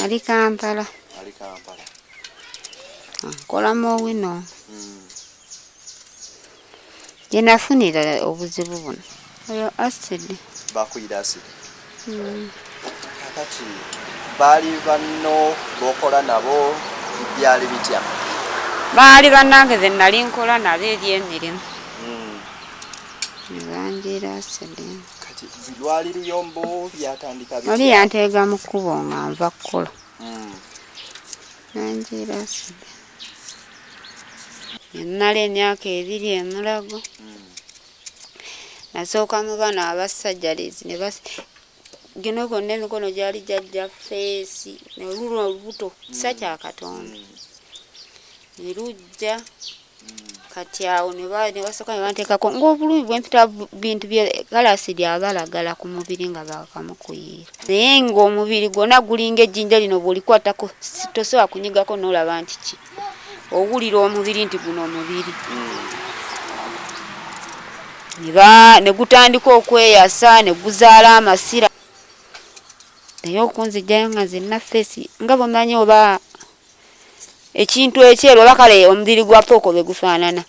Ali Kampala. Ali Kampala. Nkola mu wino. Gye nafunira obuzibu buno. Oyo acid. Bakuyira acid. Kakati baali banno bokola nabo, byali bitya? Baali bannange ze nali nkola nabo ebyemirimu. Ne banjiira acid. Kati lwali luyombo, byatandika Oli bitya? yanteega mu kkubo nga nva kukola. Nanjiira acid. Ne mmala emyaka 2 e Mulago. Nasooka mu bano abassajjalizi ne bas gino gonna emikono gyali gyajja face ne lulwa olubuto kisa kya Katonda. Ne lujja kati awo ne basooka ne banteekako ng'obulumi bwe mpita bintu bye kale asidi abalagala ku mubiri nga baakamukuyiira. Naye ng'omubiri gwonna gulinga ejjinja lino bw'olikwatako tosobola kunyigako n'olaba nti ki. Owulira omubiri nti guno omubiri. Ne gutandika okweyasa ne guzaala amasira. Naye okunzigyayo nga nzenna face nga bw'omanyi oba ekintu ekyeru oba kale omubiri gwa ppooko bwe gufaanana.